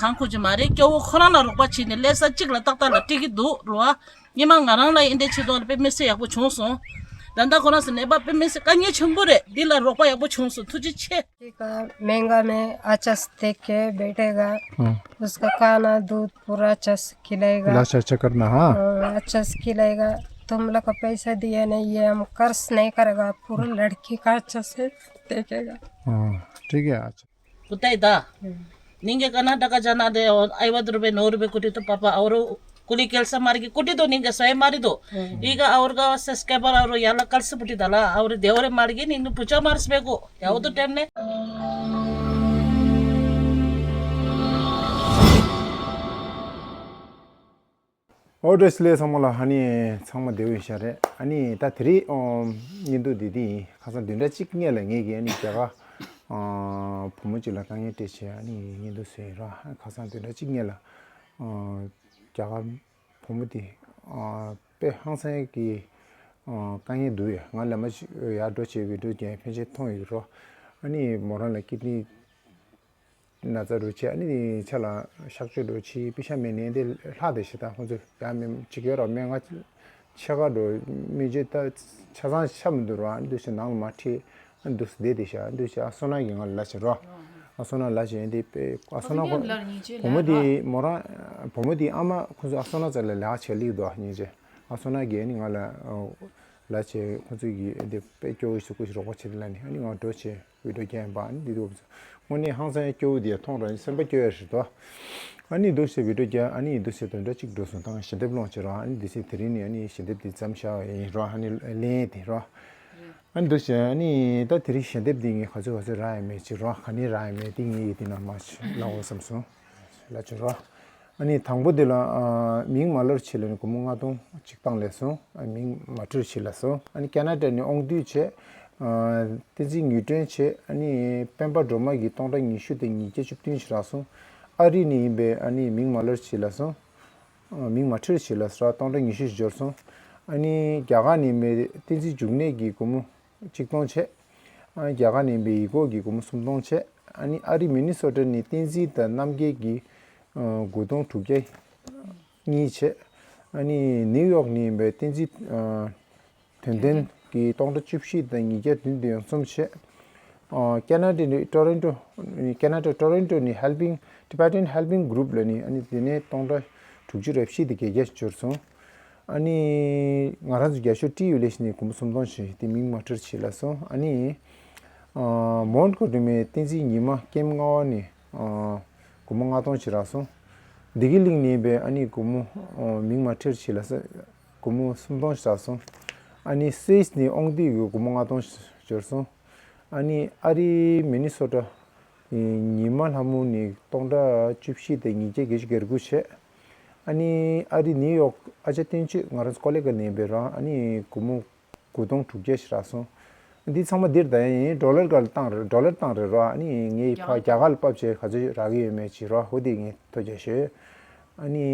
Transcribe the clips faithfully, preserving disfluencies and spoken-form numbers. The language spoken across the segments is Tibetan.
གང་ཁུར་གྱི་མ་རེད། སྐྱོ་བོ་ཁོ་རང་ལ་རོགས་པ་བྱས་ནས་སླེབས་ས་གཅིག་ལ་ཏག་ཏག་ལ་སྤྲད་ཀྱི་འདུག་རོ། ཨ། ཉི་མ་ང་རང་ལ་ཡིན་དེ་ཆེད་དོགས་ལ་དཔེ་མི་སྲིད་ཡག་པོ་བྱུང་སོང་། ད་ལྟ་ཁོ་རང་ཚོ་ནད་པ་དཔེ་མི་སྲིད་དཀའ་ངལ་ཆེན་པོ་རེད། འདི་ལ་རོགས་པ་ཡག་པོ་བྱུང་སོང་། ཐུགས་རྗེ་ཆེ། ठीक है, महंगा में अच्छा से देख के बैठेगा। हाँ। उसका खाना दूध पूरा अच्छा से खिलाएगा। इलाज अच्छा करना, हाँ। हाँ, अच्छा से खिलाएगा। तुम लोग का पैसा दिया नहीं, ये हम खर्च नहीं करेगा, पूरा लड़की का अच्छा से देखेगा। हाँ, ठीक है, अच्छा। कुत्ता ही था। हम्म। निंगे कर्नाटक जाना दे, और ಐವತ್ತು ರೂಪಾಯಿ, ನೂರು ರೂಪಾಯಿ ಕೊಟ್ಟಿತ್ತು ಪಾಪ. ಅವರು ಕೂಲಿ ಕೆಲಸ ಮಾಡಿಗೆ ಕೊಟ್ಟಿದ್ದು ನಿಂಗೆ ಸಹಾಯ ಮಾಡಿದ್ದು. ಹ್ಮ್. ಈಗ ಅವ್ರಿಗೆ ಸಬ್ಸ್ಕ್ರೈಬರ್ ಅವರು ಎಲ್ಲ ಕಳ್ಸಿಬಿಟ್ಟಿದ್ದಲ್ಲ, ಅವ್ರು ದೇವರೇ ಮಾಡಿಗೆ ನಿನ್ನ ಪೂಜಾ ಮಾಡಿಸ್ಬೇಕು ಯಾವ್ದು ಟೈಮ್ನೇ. ཨོ་བཀྲ་ཤིས་བདེ་ལེགས་ཚང་མ་ལ། ཨ་ནི་ཚང་མ་བདེ་པོ་ཡིན་ཤག་རེད། ཨ་ནི་ད་དེ་རིང་ཨོ་བརྙན་ཐུང་འདི་དེ་ཡིན། ཁ་སང་བདུན་ཕྲག་གཅིག་སྔོན་ལ་ངེད་ཀྱིས་ཨ་ནི་རྒྱ་གར་ཨོ་བུ་མོ་གཅིག་ལ་དཀའ་ངལ་སྤྲད་བྱས་ཨ་ནི་བརྙན་ཐུང་བཟོས་ཡིན་ར། ཁ་སང་བདུན་ཕྲག་གཅིག་སྔོན་ལ་ཨོ་རྒྱ་གར་བུ་མོ་དེ་ཨོ་དཔེ་ཧང་སང་གི་ཨོ་དཀའ་ངལ་འདུག་ཡ། ང་ལ་མ་ཅིག་ཡར་འགྲོ་བྱས་བི་ཌིའོ་རྒྱག་ཕན་ཆད་མཐོང་ཡོད་རོ། ཨ་ནི་མོ་རང་ལ་ཀིཌ་ནི་ན་ཚ་འདྲ་བྱས། ཨ་ནི་ཆ་ལ་གཤག་བཅོས་འདྲ་བྱས། པེ་ཤ་མེད་ནས་འདི་ལྷག་བསྡད་ཤག་ད་ཁོང་ཚོ་ཡང་མི་ཅིག་ཡོད་ར། སྨན་ཁང་ཆེ་ཁག་འདྲ་སྨན་བཅོས་ད་ཆ་ཚང་ཆ་མི་འདུག་ར། ཨ་ནི་འདུག་སེ་ནང་ལ་མར་ཁྲིད། ཨ་ནི་འདུག་སེ་བསྡད་བསྡད་ཤག་ཨ་ནི་འདུག་སེ་ཨ་སོ་ན་གིས་ང་ལ་ལབ་བྱས་ར། ཨ་སོ་ན་ལབ་བྱས་འདི་པེ་ཨ་སོ་ན་ཁོ་བུ་མོ་དེ་མོ་རང་བུ་མོ་དེ་ཨ་མ་ཁོང་ཚོ་ཨ་སོ་ན་རྩ་ལ་ལས་ཀ་བྱེད་ལེགས་འདུག་སྙིང་རྗེ། ཨ་སོ་ན་གིས་ཨ་ནི་ང་ལ་ལབ་བྱས། ཁོང་ཚོ་གིས་འདི་དཔེ་སྐྱོ་བོ་ཞིག་སྐུ་ཞིག་རོགས་པ་བྱེད་དེ་ལབ་ནས་ཨ་ནི་ང་འགྲོ་བྱས། བི་ཌིའོ་རྒྱག་ཡིན་པ། ཨ་ནི་འདི་འདུག་དངོས་གནས་ཧང་སང་སྐྱོ་བོ་དེ་མཐོང་ར་ནི་སེམས་པ་སྐྱོ་ཡ་ཞིག་འདུག་ཨ་ནི་འདུག་སེ་བི་ཌིའོ་རྒྱག་ཨ་ནི་འདུག་སེ་དོན་དག་གཅིག་འགྲོ་སོང་། ད་ཞལ་འདེབས་སློང་བྱེད་རོགས། ཨ་ནི་འདུག་སེ་དེ་རིང་ནས་ཨ་ནི་ཞལ་འདེབས་དེ་མཚམས་བཞག་ཡིན་རོགས། ཨ་ནི་ལེན་དེ་རོགས། ཨ་ནི་འདུག་སེ་ཨ་ནི་ད་དེ་རིང་ཞལ་འདེབས་དེ་ངས་ག་ཚོད་ག་ཚོད་རག་ཡ་མེད་ཅིག་རོགས། ག་ནས་རག་ཡ་མེད་དེ་ངས་ཡིད་དེ་ནང་མ་ལབ་འོ་བསམ་སོང་། ལབ་བྱེད་རོགས། ཨ་ནི་དང་པོ་དེ་ལ་ཨ་མིང་མ་ལབ་རོགས་བྱེད་ལབ་ནས་སྒོར་མོ་ལྔ་སྟོང་གཅིག་བཏང་ལབ་སོང་། ཨ་མིང་མ་བྲིས་རོགས་བྱེད་ལབ་སོང་། ཨ་ནི་ཁེ་ན་ཌ་ནས་དབང་འདུས་བྱས། ཨ་བསྟན་འཛིན་ཉི་སྒྲོན་བྱས། ཨ་ནི་སྤེན་པ་སྒྲོལ་མ་གིས་སྟོང་ཕྲག་ཉི་ཤུ་དང་ཉིས་བརྒྱ་བཅུ་བདུན་ཞིག་རག་སོང་། ཨ་རི་ནས་ཡིན་པས་ཨ་ནི་མིང་མ་ལབ་རོགས་བྱེད་ལབ་སོང་། ཨ་མིང་མ་བྲིས་རོགས་བྱེད་ལབ་སོང་། སྟོང་ཕྲག་ཉི་ཤུ་ཞིག་འབྱོར་སོང་། ཨ་ནི་རྒྱ་གར་ནས་ཡིན་པས་བསྟན་འཛིན་འབྱུང་གནས་ཀྱིས་སྒོར་མོ་གཅིག་སྟོང་བྱས། ཨ་ནི་རྒྱ་གར་ནས་ཡིན་པའི་ཡི་གོ་གིས་སྒོར་མོ་སུམ་སྟོང་བྱས། ཨ་ནི་ཨ་རི་མི་ནི་སོ་ཊ་ནས་བསྟན་འཛིན་དང་རྣམ་རྒྱལ་གྱིས་ཨ་དགུ་སྟོང་དྲུག་བརྒྱ་གཉིས་བྱས། ཨ་ནི་ནིའུ་ཡོག་ནས་ཡིན་པའི་བསྟན་འཛིན་ཨ་དོན་ལྡན་གྱིས་སྟོང་ཕྲག་བཅུ་བཞི་དང་ཉིས་བརྒྱ་བདུན་དོན་གསུམ་བྱས། ཨ་ཁེ་ན་ཌ་ནས་ཊོ་རོན་ཊོ། ཁེ་ན་ཌ་ཊོ་རོན་ཊོ་ནས་Helping Tibetan Helping Group ལབ་ནས་ཨ་ནི་དེ་ནས་སྟོང་ཕྲག་དྲུག་ཅུ་རེ་བཞི་དང་བརྒྱད་བརྒྱ་འབྱོར་སོང་། ཨ་ནི་ང་རང་ཚོ་རྒྱབ་ཤོག་ཊི་ཡུ་ལེ་ཤི་ནས་སྒོར་མོ་སུམ་སྟོང་ཞིག་དེ་མིང་མ་བྲིས་རོགས་བྱེད་ལབ་སོང་། ཨ་ནི་ཨ་མོན་གྷོ་རི་མའི་བསྟན་འཛིན་ཉི་མ་ཀེམ་ལྔ་པ་ནས་ཨ་སྒོར་མོ་ལྔ་སྟོང་ཞིག་རག་སོང་། བདེ་སྐྱིད་གླིང་ནས་ཡིན་པས་ཨ་ནི་སྒོར་མོ་ཨ་མིང་མ་བྲིས་རོགས་བྱེད་ལབ་སོང་། སྒོར་མོ་སུམ་སྟོང་ཞིག་རག་སོང་། ཨ་ནི་སུད་སི་ནས་དབང་འདུས་ཀྱིས་སྒོར་མོ་ལྔ་སྟོང་ཞིག་འབྱོར་སོང་། ཨ་ནི་ཨ་རིའི་མི་ནི་སོ་ཊ་ཉི་མ་ལྷ་མོ་ནས་སྟོང་ཕྲག་བཅུ་བཞི་དང་ཉིས་བརྒྱ་བརྒྱད་ཅུ་གྱ་དགུ་བྱས། ཨ་ནི་ཨ་རི་ནིའུ་ཡོག་ཨ་ཅག་བསྟན་ཆོས་ང་རང་ཚོ་ཀོ་ལི་གྷལ་ནས་ཡིན་པས་ར། ཨ་ནི་སྒོར་མོ་དགུ་སྟོང་དྲུག་བརྒྱ་ཞིག་རག་སོང་། འདི་ཚང་མ་འདིར་ད་ཡིན་ཌོ་ལར་སྒང་ལ་བཏང་རེད། ཌོ་ལར་བཏང་རེད་ར། ཨ་ནི་ངས་ཕར་རྒྱ་གར་ལ་ཕབ་བྱས་ག་ཚོད་རག་གི་ཡོད་མེད་ཅིག་ར། འོ་དེ་ངས་ཐོ་རྒྱག་ཤོད། ཨ་ནི་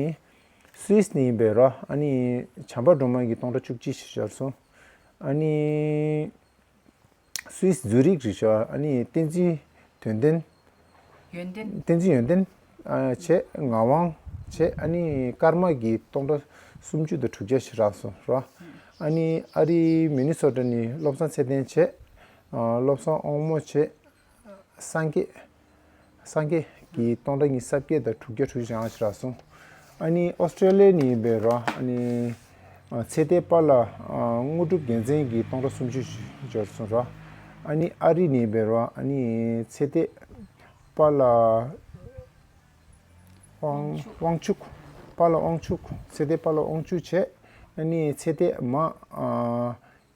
སུད་སི་ནས་ཡིན་པས་ར། ཨ་ནི་བྱམས་པ་སྒྲོལ་མ་གིས་སྟོང་ཕྲག་བཅུ་གཅིག་ཞིག་འབྱོར་སོང་། ཨ་ནི་སུད་སི་ཛུ་རིག་རེད་ཤག་ཨ་ནི་བསྟན་འཛིན་དོན་ལྡན། ཡོན་ཏན། བསྟན་འཛིན་ཡོན་ཏན། ཨ་བྱས་ངག་དབང་བྱས། ཨ་ནི་ཀརྨ་གིས་སྟོང་ཕྲག་སུམ་ཅུ་དང་དྲུག་བརྒྱ་ཞིག་རག་སོང་ར། ཨ་ནི་ཨ་རིའི་མི་ནི་སོ་ཊ་ནས་བློ་བཟང་ཚེ་བརྟན་བྱས། ཨ་བློ་བཟང་དབང་མོ་བྱས། སངས་རྒྱས། སངས་རྒྱས་ཀྱིས་སྟོང་ཕྲག་ཉི་ཤུ་རྩ་བརྒྱད་དང་དྲུག་བརྒྱ་དྲུག་ཅུ་རེ་ལྔ་ཞིག་རག་སོང་། ཨ་ནི་ཨོ་སི་ཀྲོ་ལི་ཡ་ནས་ཡིན་པས་ར། ཨ་ནི་ཨ་ཚེ་བརྟན་པཱ་ལགས་ཨ་དངོས་གྲུབ་རྒྱལ་མཚན་གྱིས་སྟོང་ཕྲག་སུམ་ཅུ་ཞིག་འབྱོར་སོང་ར། ཨ་ནི་ཨ་རི་ནས་ཡིན་པས་ར། ཨ་ནི་ཚེ་བརྟན་པཱ་ལགས་དབང་དབང་ཕྱུག་པཱ་ལགས་དབང་ཕྱུག་ཚེ་བརྟན་པཱ་ལགས་དབང་ཕྱུག་བྱས། ཨ་ནི་ཚེ་བརྟན་མ་ཨ་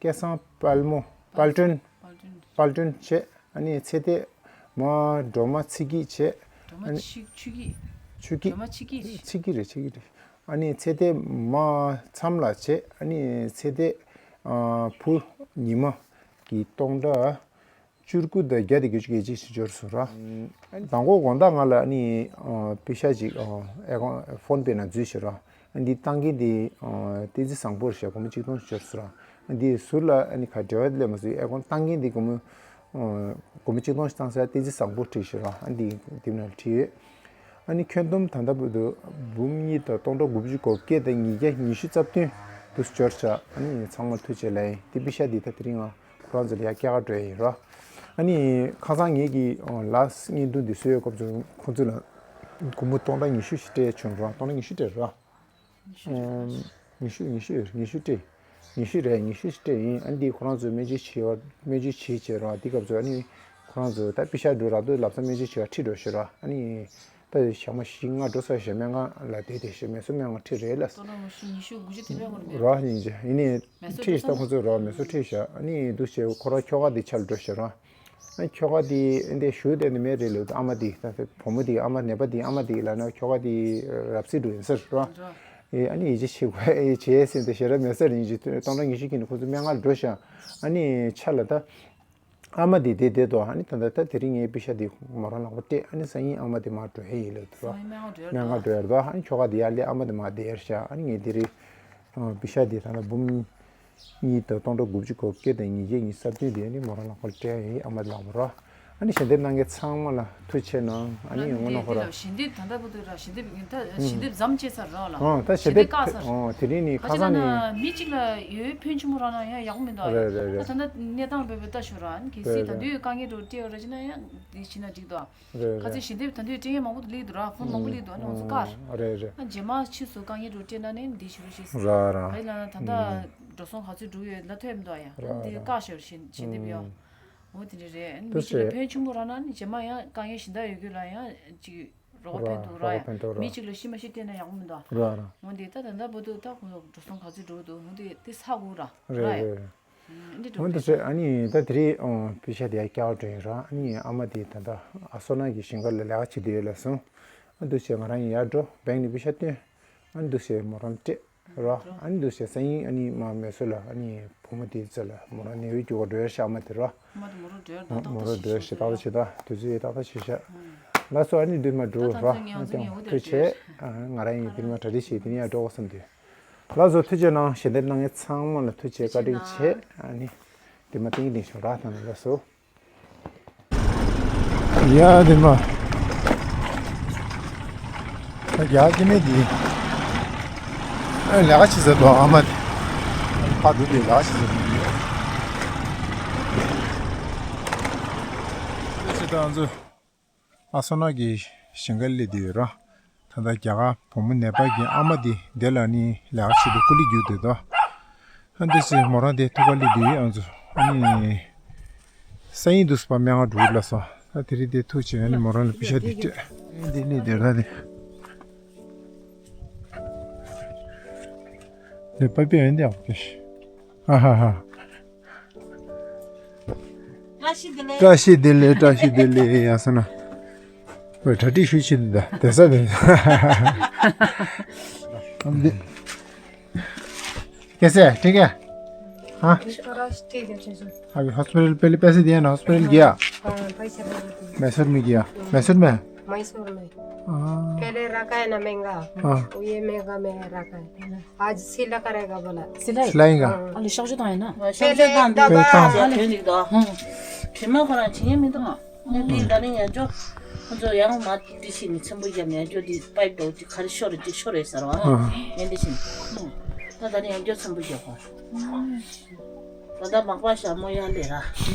སྐལ་བཟང་དཔལ་མོ་དཔལ་སྒྲོན། དཔལ་སྒྲོན། དཔལ་སྒྲོན་བྱས། ཨ་ནི་ཚེ་བརྟན་མ་སྒྲོལ་མ་ཚེ་སྐྱིད་བྱས། སྒྲོལ་མ་ཨ་ནི་ཆུ་ཆུ་སྐྱིད། ཆུ་སྐྱིད། སྒྲོལ་མ་ཆུ་སྐྱིད་རེད། ཆུ་སྐྱིད་རེད། ཆུ་སྐྱིད་རེད། ཨ་ནི་ཚེ་བརྟན་མ་མཚམས་ལགས་བྱས། ཨ་ནི་ཚེ་བརྟན་ཨ་བུ་ཉི་མ་གིས་སྟོང་ཕྲག་བཅུ་དགུ་དང་བརྒྱ་དང་བརྒྱད་ཅུ་གྱ་གཅིག་ཞིག་འབྱོར་སོང་ར། དང་པོ་དགོང་དག་ང་ལ་ཨ་ནི་ཨ་པེ་ཤ་ཅིག་ཨ་ཨེ་ཀོན་ཕོན་པེ་ནང་འཛུལ་ཤག་ར། ཨ་འདི་བཏང་མཁན་དེ་ཨ་བསྟན་འཛིན་བཟང་པོ་རེད་ཤག་སྒོར་མོ་གཅིག་སྟོང་ཞིག་འབྱོར་སོང་ར། ཨ་འདི་ཟུར་ལ་ཨ་ནི་ག་འབྲེལ་བ་སླེབས་མ་སོང་། ཨེ་ཀོན་བཏང་མཁན་དེ་སྒོར་མོ་ཨ་སྒོར་མོ་གཅིག་སྟོང་ཞིག་བཏང་ས་བསྟན་འཛིན་བཟང་པོ་བྲིས་ཤག་ར། ཨ་འདི་དེ་ནང་བྲིས་ཡོད། ཨ་ནི་ཁྱོན་བསྡོམས་ད་ལྟ་བར་དུ་འབུམ་གཉིས་དང་སྟོང་ཕྲག་དགུ་བཅུ་གོ་བརྒྱད་དང་ཉིས་བརྒྱ་ཉི་ཤུ་རྩ་བདུན་དུ་འབྱོར་བྱ། ཨ་ནི་ཚང་མ་ཐུགས་རྗེ་ལེགས་ཡིན། དེ་པེ་ཤ་འདི་ད་དེ་རིང་ང་ཁོ་རང་ཚོ་ལ་ཡ་སྐྱེལ་ག་འགྲོ་ཡ་ཡིན་རོ། ཨ་ནི་ཁ་སང་ངེད་ཀྱིས་ལགས་བརྙན་ཐུང་འདི་བཟོས་ཡོད་སྐབས་སུ་ཁོང་ཚོ་ལ་སྒོར་མོ་སྟོང་ཕྲག་ཉི་ཤུ་ཞིག་སྤྲད་བྱུང་རོ། སྟོང་ཕྲག་ཉི་ཤུ་སྤྲད་རོ། ཉི་ཤུ་ཉི་ཤུ་ཉི་ཤུ་སྤྲད། ཉི་ཤུ་རེད། ཉི་ཤུ་ཞིག་སྤྲད་ཡིན། ཨ་ནི་འདི་ཁོ་རང་ཚོས་སྨན་བཅོས་བྱེད་པ་སྨན་བཅོས་བྱེད་བྱེད་རོ། འདི་སྐབས་སུ་ཨ་ནི་ཁོ་རང་ཚོས་ད་པེ་ཤ་འགྲོ་རག་འདུག་ལབ་ས་སྨན་བཅོས་བྱེད་པ་ཁྲིད་འགྲོ་ཤེས་རོ། ཨ་ནི་ད་ཞག་མ་བཞི་ལྔ་འགྲོ་ས་ཞག་མ་ལྔ་ལ་བསྡད་དེ་ཞག་མ་གསུམ་མ་ལྔ་ཁྲིད་རེད་ལ། སྟོང་ཕྲག་ཉི་ཤུ་ཉི་ཤུ་དགུ་བཅུ་དེ་བས་འོང་མེད། རོ་ཡིན་ཅེ་ཡིན་ནི་མེ་སོར་ཁྲིད་ས་ཁོ་ཚོས་རོ་མེ་སོར་ཁྲིད་ཤག་ཨ་ནི་འདུག་ཞེས་ཁོ་རང་ཁྱོ་ག་དེ་ཆ་ལ་འགྲོ་ཤེས་རོ། ཨ་ཁྱོ་ག་དེ་འདི་ཞུ་བསྡད་ནི་མེད་རེད་ལོ། ཨ་མ་དེ་ད་བུ་མོ་དེ་ཨ་མ་ནད་པ་དེ་ཨ་མ་དེ་ལ་ན་ཁྱོ་ག་དེ་རབ་སྲིད་འགྲོ་ཡིན་ཟེར་རོ། ཨེ་ཨ་ནི་ཡིད་ཆེས་བྱེད་དགོས་ཨེ་བྱེད་ཟེར་ཏེ་ཞེ་དྲག་མེད་ས་རིན་གྱི་སྟོང་ཕྲག་ཉི་ཤུ་ཁྱེར་ནས་ཁོ་ཚོ་སྨན་ཁང་འགྲོ་ཤག་ཨ་ནི་ཆ་ལ་ད་ཨ་མ་དེ་བསྡད་བསྡད་དོ། ཨ་ནི་ད་ད་ད་དེ་རིང་ངའི་པེ་ཤ་དེ་མོ་རང་ལག་པ་སྤྲད། ཨ་ནི་སང་ཉིན་ཨ་མ་དེ་མར་འགྲོ་ཧེ་ཡིན་ལབ་འདུག་རོ། སང་ཉིན་སྨན་ཁང་འགྲོ་ཡར་སྨན་ཁང་འགྲོ་ཡར་འདུག་ཨ་ནི་ཁྱོ་ག་དེ་ཡར་སླེབས་ཨ་མ་དེ་མར་བསྡད་ཡར་ཤག་ཨ་ནི་ངས་དེ་རིང་པེ་ཤ་དེ་ད་ལྟ་འབུམ་གཉིས་དང་སྟོང་ཕྲག་དགུ་བཅུ་གོ་བརྒྱད་དང་ཉིས་བརྒྱ་ཉི་ཤུ་རྩ་བདུན་དེ་ནི་མོ་རང་ལག་པར་སྤྲད་ཡིན། ཨ་མ་ལག་པར་རོ། ཨ་ནི་ཞལ་འདེབས་གནང་མཁན་ཚང་མ་ལ་ཐུགས་རྗེ་གནང་། ཨ་ནི་ཡོང་ངོ་ན་ཧོ་ར། ཞལ་འདེབས་ད་ལྟ་བར་དུ་ར་ཞལ་འདེབས་ཡིན་ད་ཞལ་འདེབས་མཚམས་བཅད་ཚར་རོ་ལ། ཨོ་ད་ཞལ་ཞལ་འདེབས་འདེབས་བཀག་ཚར། ཨོ་དེ་རིང་ནི་ཁ་ཁ་ཅིག་ན་སང་ནི་ན་མི་གཅིག་ལ་ཡོད་ཕོན་ཆེན་པོ་རག་ན་ཡང་ཡག་པོ་མི་འདུག་ཨ། རེད་རེད་རེད། ད་ད་ལྟ་གནས་སྟངས་བོད་པའི་ལྟ་ཞོར་ར་ཨ་ནི་གལ་སྲིད་རེད་ད་རེད། དུང་དཀའ་ངལ་འགྲོ་སྤྲད་ཡོད་ར་ཅི་ན་ཡང་འདི་བྱས་ན་འགྲིག་འདུག་ཨ། རེད་ཁ་རེད། ཚིག་ཞལ་འདེབས་ད་དུང་སྤྲད་མཁན་མང་པོ་སླེབས་འདུག་ར་ཕོན་མང་པོ་སླེབས་འདུག་ཨ་ནི་ང་ཚོ་བཀག་རེད་རེད། ཨ་རྗེས་མ་ཕྱིས་སུ་དཀའ་ངལ་འགྲོ་སྤྲད་ན་ནི་འདི་བྱེད་རོགས་ཞེས། ར་ར། ག་ཡིན་ལབ་ན་ད་ལྟ་འགྲོ་སོང་ག་ཚོད་འགྲོ་ཡོད་ལ་ཐོས་མི་འདུག་ཨ་ཡ། ར་ཨ་འདི་ར། བཀག་ཞོར་ཞལ་ཞལ་འདེབས་ཡོད། འོ་དེ་འདྲ་རེད། མི་གཅིག་ལ་ཕན་ཆུང་པོ་རག་ན་ནི་རྗེས་མ་ཡང་དཀའ་ངལ་གཞན་དག་ཡོད་རྒྱུ་ལ་ཡང་ཅིག་རོགས་པ་ཕན་ཐོགས་ར་ཡ། མི་གཅིག་ལ་ཤི་མ་ཤི་བལྟས་ན་ཡག་པོ་མི་འདུག་ཨ། ར་ར། འོ་འདི་ད་ད་ལྟ་བར་དུ་ད་ཁོང་འགྲོ་སོང་ག་ཚོད་འགྲོ་འདུག་འོ་འདི་དེ་ཚ་དགོས་ར། ར་རེད་ཡ། རེད་རེད། འདི་འགྲོ་འོ་འདི་རེད། ཨ་ནི་ད་དེ་རིང་པེ་ཤ་དེ་ཡ་སྐྱར་དྲན་ར། ཨ་ནི་ཨ་མ་དེ་ད་ལྟ་ཨ་སོ་ན་གི་ཞིང་ཁ་ལ་ལས་ཀ་བྱེད་དུ་ཡོད་ལ་སོང་། ཨ་འདུག་བྱས་ང་རང་ཡིན་ཡར་འགྲོ་བེང་ནས་པེ་ཤ་བཏོན། ཨ་འདུག་བྱས་མོ་རང་སྤྲད། རོ། ཨ་ནི་འདུག་བྱས་སང་ཉིན་ཨ་ནི་མ་མེ་སོར་ལ་ཨ་ནི་བུ་མོ་དེའི་རྩ་ལ་མོ་རང་ནད་པའི་རྒྱུག་ག་འགྲོ་ཡ་ཤག་མ་དེ་རོ། མ་དེ་མོ་རང་འགྲོ་ཡ་ད་མོ་རང་འགྲོ་ཡ་ཞེ་ཏག་ཏག་བྱེད་ད་དུས་ཚོད་ཡ་ཏག་ཏག་བྱེད་ཤག་ལགས་སོ་ཨ་ནི་འདུག་མ་འགྲོ་རོ་ཨ་ནི་ཐུགས་རྗེ་ཆེ། ང་རང་ཡིན་དེ་ནི་མ་གྲ་སྒྲིག་བྱེད་དེ་ནི་ཡ་འགྲོ་གོ་བསམ་དུས། ལགས་སོ་ཐུགས་རྗེ་གནང་། ཞལ་འདེབས་གནང་མཁན་ཚང་མ་ལ་ཐུགས་རྗེ་བཀའ་དྲིན་ཆེ། ཨ་ནི་དེ་མ་ཏིང་ཏིང་ཤོག་ར་ད་ནི་ལགས་སོ། ཡ་དེ་མ། ཡ་དེ་མེད་དེ། ཨ་ལས་ཀ་བྱེད་ས་འདུག་ཨ་མ་དེ། ཕ་འདུག་དེ་ལས་ཀ་བྱེད་ས་འདུག་ད་ང་ཚོ་ཨ་སོ་ན་གི་ཞིང་ཁ་སླེབས་དུས་ར། ད་ལྟ་རྒྱ་གར་བུ་མོ་ནད་པ་གི་ཨ་མ་དེ་དེ་ལ་ནི་ལས་ཀ་བྱེད་དུ་སྐུ་ལུས་རྒྱུགས་དེ་དོ། ཨ་འདི་སེ་མོ་རང་དེ་ཐུག་ག་ལི་དུས་ཨང་ཚོ་ཨ་ནི་སང་ཉིན་དུས་སུ་པ་སྨན་ཁང་འགྲོ་ལ་སོང་། ཨ་དེ་རིང་དེ་ཐུག་ཆེ་ཨ་ནི་མོ་རང་ལ་པེ་ཤ་དེ་སྤྲད། དེ་ནི་དེ་ར་དེ་ནི་པ་པེ་ཡོན་དེ་ཨང་པེ་ཤ་ཨ་ཧ་ཧ། བཀྲ་ཤིས་བདེ་ལེགས། བཀྲ་ཤིས་བདེ་ལེགས། བཀྲ་ཤིས་བདེ་ལེགས། ཡ་སོ་ན། ཨོ་གྲ་སྒྲིག་ཞུ་ཆེད་དུ་ད་དེ་ས་དེ། ཨམ་དེ། कैसे है? ठीक है? हाँ? ठीक है, ठीक है। अभी हॉस्पिटल पहले पैसे दिए ना, हॉस्पिटल गया? हाँ, पैसे नहीं दिए। मैसूर में गया? मैसूर में? मैसूर में। हाँ। पहले रखा है ना महंगा। हाँ। वो ये महंगा में रखा है। आज सिला करेगा बोला। सिलाई? सिलाएगा? हाँ। अरे, शाहजी तो है ना? पहले दवा। ཁྱིམ་མ་ཁོ་རང་ཇི་ཡིན་མི་འདུག་ཨ་ནི་འདི་ད་ནི་ཡང་ཅོ། ཁོ་ཚོ་ཡང་མ་དེ་བཞིན་ནི་ཚེམ་བུ་བརྒྱབ་ནས་ཡང་ཅོ་འདི་པའིབ་འདྲ་བོ་ཅིག་ག་རེ་ཤོར་རེད་ཅིག་ཤོར་རེད་ཟེར་བ། ཨ། ཡང་འདི་བཞིན། ད་ད་ནི་ཡང་ཅོ་ཚེམ་བུ་བརྒྱབ་པ། ད་ད་མག་པ་ཞག་མོ་ཡང་ལས་ར།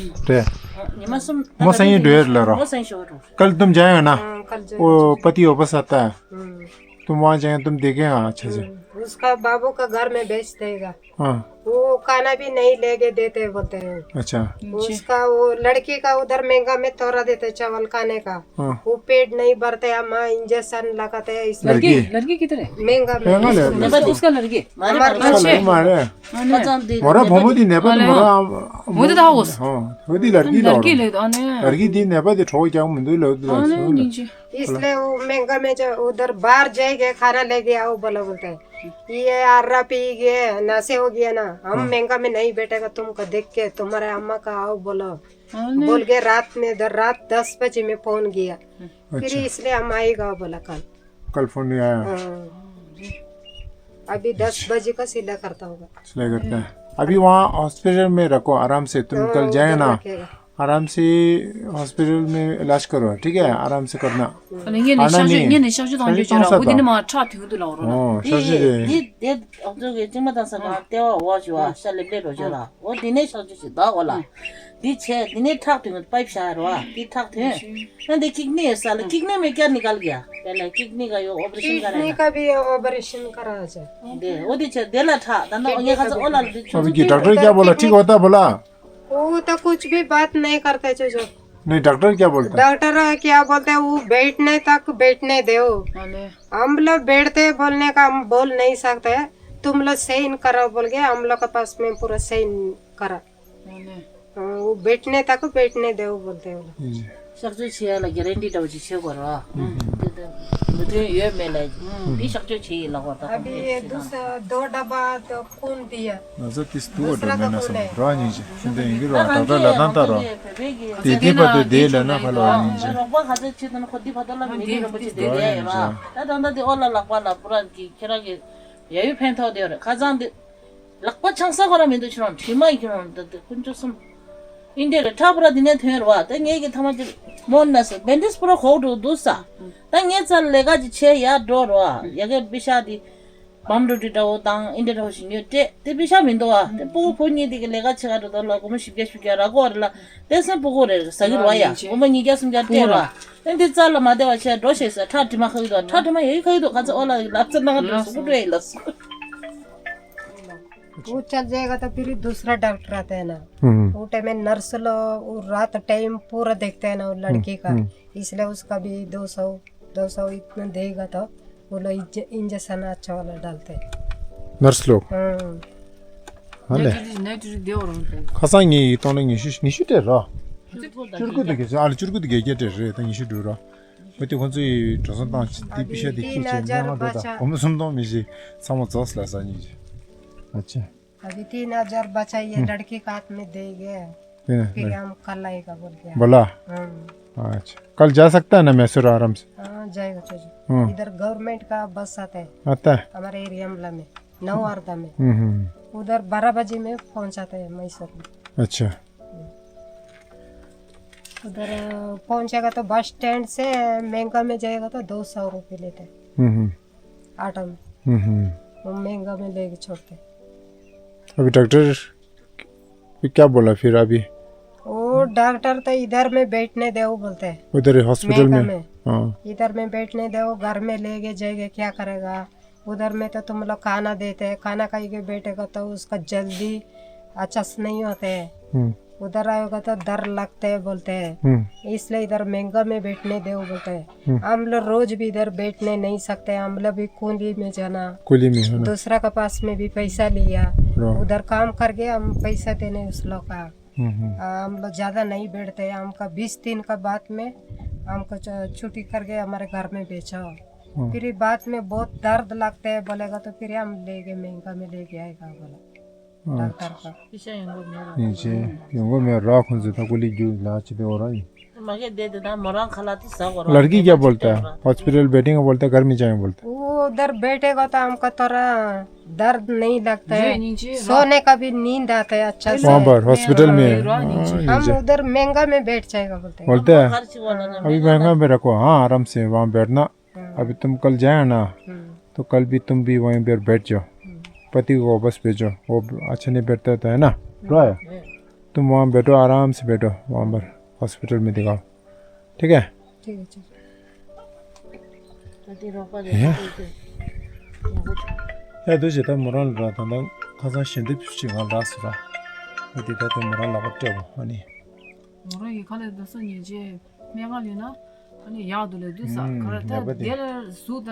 རེད། ཨ་ཉི་མ་གསུམ། མོ་སང་ཉིན་འགྲོ་ཡ་རེད་ལ་རོ། མོ་སང་ཉིན་ཤོར་རོ། कल तुम जाएगा ना? हाँ, कल जाएगा। वो पति वापस आता है। हम्म। तुम वहाँ जाएंगे, तुम देखेगा अच्छे से। हम्म, उसका बाबू का घर में भेज देगा। हाँ। वो खाना भी नहीं लेके देते बोलते हैं। अच्छा। उसका, वो लड़की का उधर महंगा में तोड़ा देते चावल खाने का। हाँ। वो पेट नहीं भरते, हम इंजेक्शन लगाते हैं इसलिए। लड़की? लड़की किधर है? महंगा में। महंगा ले। उसका लड़की? हमारे घर में। अच्छा। मारे। हाँ, नहीं। मोरा भमो दी नेपा तो मोरा। मोदी था उस। हाँ, वो दी लड़की लो। लड़की ले दो, हाँ, नहीं। लड़की दी नेपा दे ठोक क्या मुंदु लो दो। हाँ, नहीं, नहीं जी। इसलिए वो महंगा में जो उधर बाहर जाएंगे, खाना लेके आओ बोला बोलता है। ये आर्रा पी गए, नशे हो गया ना, हम महंगा में नहीं बैठेगा, तुमको देख के तुम्हारे अम्मा का आओ बोलो। हाँ, नहीं। बोल के रात में द-, रात दस बजे में फोन किया। फिर अच्छा। इसलिए हम आएगा बोला कल। कल फोन नहीं आया। हाँ। अभी दस बजे का सिला करता होगा। सिलाई करता है। अभी वहाँ हॉस्पिटल में रखो आराम से, तुम हाँ, कल जाए उधर ना। रखेगा। आराम से हॉस्पिटल में इलाज करो, ठीक है? आराम से करना। अरे, ये नहीं, आना शाह जी, नहीं। ये नहीं, शाह जी, तो शाह जी, जो कौन सा वो दिन था? मां ठा थी तो लाओ ना। ओ, शाह जी दे। ये, ये, अब जो ये जिम्मा दासा का तेवा हुआ जो आ, शाह ले ले रो जो ला। वो दिने शाह जी से दा वाला। दी छे, दिने ठा थी, पाइप शाह रो आ, दी ठा थी। ना दे किडनी है साला, किडनी में क्या निकल गया? पहले किडनी का यो ऑपरेशन कराना। किडनी का भी ऑपरेशन करा जा। दे, वो दी छे, देला ठा, दाना, ये खासा ओला दी छे। अभी की डॉक्टर क्या बोला? ठीक होता बोला? वो तो कुछ भी बात नहीं करते, जो, जो। नहीं, डॉक्टर क्या बोलता है? डॉक्टर क्या बोलते हैं, वो बैठने तक बैठने दो। अरे। हम लोग बैठते बोलने का हम बोल नहीं सकते। तुम लोग साइन करो बोल के हम लोग के पास में पूरा साइन करा। अरे। हाँ, वो बैठने तक बैठने दो बोलते हैं वो लोग। जी। सक्छु छिया ला गारंटी त उची छे गरवा। त्यो यो मेले। ती सक्छु छि ला गरता। अभी ये दूसरा दो डब्बा तो खून दिया। नजर तीस दो दूसरा डब्बा का ना खून सब है। रहा नहीं जी। सिंधे इंगे रहा, डॉक्टर लगा था रहा। दीदी पर तो दे लेना फलो नहीं जी। रोबा खाते छितन खुदी फतला मिली रोबा छि दे दे या। ता दंदा दे ओला लकवा ला पूरा की खेरा के। यही फेंथो दे रे। खजान दे। ལག་པ་འཆང་ས་ཁོ་ར་མི་འདུག་ཁྱེད་རང་དྲི་མ་ཡིན་ཁྱེད་རང་ད་དེ་ཀུན་སྤྱོད་གསུམ། ཨིན་དེ་རེད་ཁྲག་པ་ར་འདི་ནས་ཐོན་ར་བ་ད་ངས་ཀྱི་ཐ་མ་ཅིག་མོ་ན་སི་བེན་ཌེཇ་པུ་ར་ཁོག་འགྲོ་འདུག་ས། ད་ངས་ཚར་ལས་ཀ་ཅིག་བྱས་ཡར་འགྲོ་ར་བ་ཡ་གའི་པི་ཤ་དེ་བམ་རུ་ཏི་འདྲ་བོ་དང་ཨིན་དེ་འདྲ་བོ་ཞིག་ཉོས་སྤྲད་དེ་པི་ཤ་མི་འདུག་བ་དེ་སྤུ་གུ་བུ་གཉིས་དེ་གི་ལས་ཀ་བྱེད་ག་འགྲོ་ད་ལ་སྒོར་མོ་བཞི་བརྒྱ་བཞི་བརྒྱ་རག་གོ་རེད་ལ་དེ་སེམས་སྤུ་གུ་རེད་ཟ་གི་ར་བ་ཡ་སྒོར་མོ་ཉིས་བརྒྱ་སུམ་བརྒྱ་སྤྲད་ར་བ་དེ་འདི་རྩ་ལ་མ་བདེ་བ་བྱས་འགྲོ་ཤེས་ས་ཁྲག་དྲི་མ་ཁ་གི་འདུག་ཁྲག་དྲི་མ་ཡོད་ཁ་གི་འདུག་ག་ཚོད་ཨོ་ལ་ལབ་ཚེ་ནང་འགྲོ་སུ་སྤུ་གྲོས་ཡིན་ལབ་སོ། वो चल जाएगा तो फिर दूसरा डॉक्टर आता है ना। हम्म। वो टाइम में नर्स लोग वो रात टाइम पूरा देखते हैं ना वो लड़की का। हम्म। इसलिए उसका भी दो सौ दो सौ इतना देगा तो वो लोग इंजेक्शन अच्छा वाला डालते हैं। नर्स लोग। हाँ। हाँ ले। खा सांग ངས་ཡིག་གཏོང་ན་ཉི་ཤུ་ཉི་ཤུ་སྤྲད་ར། བཅུ་དགུ་དེ་གས་ཨ་ལ་བཅུ་དགུ་དེ་གས་བརྒྱད་སྤྲད་རེད་ད་ཉི་ཤུ་འགྲོ་ར། བུ་དེ་ཁོང་ཚོ་ཡི་འགྲོ་སོང་བཏང་ཅི་དེ་པི་ཤ་དེ་ཁྱེད་ཅན་ཉང་ང་འགྲོ་ད་སྒོར་མོ་སུམ་སྟོང་མི་ཞིག་ཚང་མ་རྫོགས་ལ་ས་ཉིན་ཞིག་ཨ་ཅེ། अभी तीन हजार बचा ये हम्म। लड़की का हाथ में देंगे। तीन हजार। फिर हम कल आएगा बोल के। बोला? हाँ। अच्छा। कल जा सकता है ना मैसूर आराम से? हाँ, जाएगा चाचा। हाँ। इधर गवर्नमेंट का बस आता है। आता है? हमारे एरिया में, नौ अर्धा में। हम्म, हम्म। उधर बारह बजे में पहुंचाते हैं मैसूर में। अच्छा। उधर पहुंचेगा तो बस स्टैंड से महंगा में जाएगा तो दो सौ रुपये लेते हैं। हम्म, हम्म। ऑटो में। हम्म, हम्म। वो महंगा में लेके छोड़ते। अभी डॉक्टर भी क्या बोला फिर अभी? वो डॉक्टर तो इधर में बैठने दो बोलते हैं। उधर हॉस्पिटल महंगा में? में। हाँ। इधर में बैठने दो, घर में लेके जाएगा, क्या करेगा? उधर में तो तुम लोग खाना देते हैं, खाना खाई के बैठेगा तो उसका जल्दी अच्छा से नहीं होते हैं। हम्म। उधर आएगा तो डर लगते हैं बोलते हैं, हम्म। इसलिए इधर महंगा में बैठने दो बोलते हैं। हम्म। हम लोग रोज भी इधर बैठने नहीं सकते, हम लोग भी कूली में जाना, कूली में है ना। दूसरा का पास में भी पैसा लिया, हाँ। उधर काम करके हम पैसा देने उस लोग का। हम्म, हम्म। आ, हम लोग ज्यादा नहीं बैठते, हमका बीस दिन का बाद में हमको च-, छुट्टी करके हमारे घर में भेजो। हाँ। फिर बाद में बहुत दर्द लगता है बोलेगा तो फिर हम लेके महंगा में लेके आएगा बोला। ཨ། ད་ལྟ་ར། ཡིན་ཅེ། ཡོང་གི་མེད་ར་ཁོང་ཚོས་ད་ཀུ་ལི་རྒྱུ་ལ་ཅི་དེ་འོ་ར་ཡིན། मगे दे देना मोरांग खला तो सब और लड़की क्या बोलता है? हॉस्पिटल बैठेंगे बोलता है, घर में जाएंगे बोलता है। वो उधर बैठेगा तो हमको थोड़ा दर्द नहीं लगता है, सोने का भी नींद आता है अच्छा से। वहाँ पर हॉस्पिटल में, हाँ, हम उधर महंगा में बैठ जाएगा बोलते हैं। बोलता है, अभी महंगा में रखो, हाँ, आराम से वहाँ बैठना। हाँ। अभी तुम कल जाए ना, हम्म। तो कल भी तुम भी वहीं पर बैठ जाओ। हम्म। पति को वापस भेजो, वो अच्छा नहीं बैठता तो है ना, हम्म। रॉय? हम्म। तुम वहाँ बैठो, आराम से बैठो वहाँ पर, हॉस्पिटल में दिखाओ, ठीक है? ठीक है, ठीक है। ཡ། ཡ་དུ་ཞེ་ད་མོ་རང་ལ་ར་ད་ད་ཁ་སང་ཞེ་འདེབས་ཞིག་ང་ལ་སུ་ར། ཨ་དེ་ད་དེ་མོ་རང་ལ་བ་སྤྲད་བ་ཨ་ནི། མོ་རང་གི་ཁ་ལས་ད་སུ་ཉེ་རྗེས། སྨན་ཁང་ལས་ན་ཨ་ནི་ཡག་འདུག་ལས་འདུག་ས་ཨུམ་ག་རེ་ད་ཡག་པ་དེ། དེ་ལ་གཟུགས་ད་